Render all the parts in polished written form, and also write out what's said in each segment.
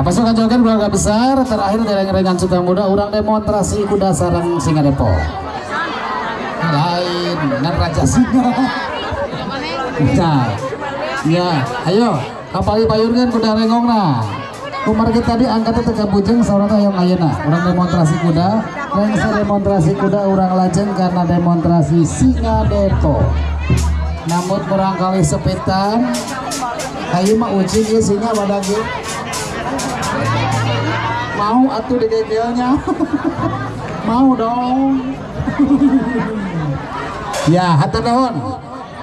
Pasukan joget keluarga besar terakhir dari rengan Suta Muda urang demonstrasi kuda sarang Singa Depok. Lain dengan Raja Singa. Nah, ya, ayo kapali payunkeun kuda rengongna. Kumargi tadi angkatnya teu kabujeng saurang teh hayang ayeuna. Urang demonstrasi kuda, lengser demonstrasi kuda urang lajeng karena demonstrasi Singa Depok. Namun kurang kali sepitan, kayu mah ucing ieu singa badag ieu. Mau atuh digegelnya. Mau dong. Ya, hatur nuhun.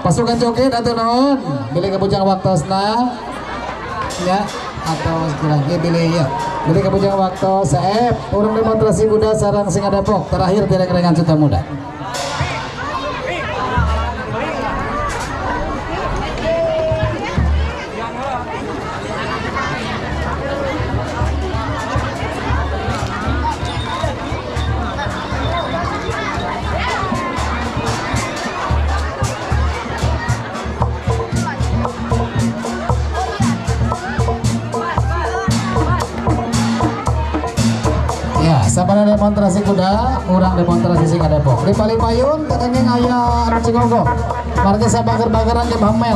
Pasukan joget hatur nuhun. Bilih kabujang waktosna. Ya, atau sekali lagi bilih ya. Bilih kabujang waktos saep urang demonstrasi kuda sarang Singa Depok terakhir dereng rengan Suta Muda. Ya, sabana demonstrasi kuda, urang demonstrasi Singa Depok. Di Palipayun, katanya aya anu Cigogo. Marga sabager-bageran ke Bamel.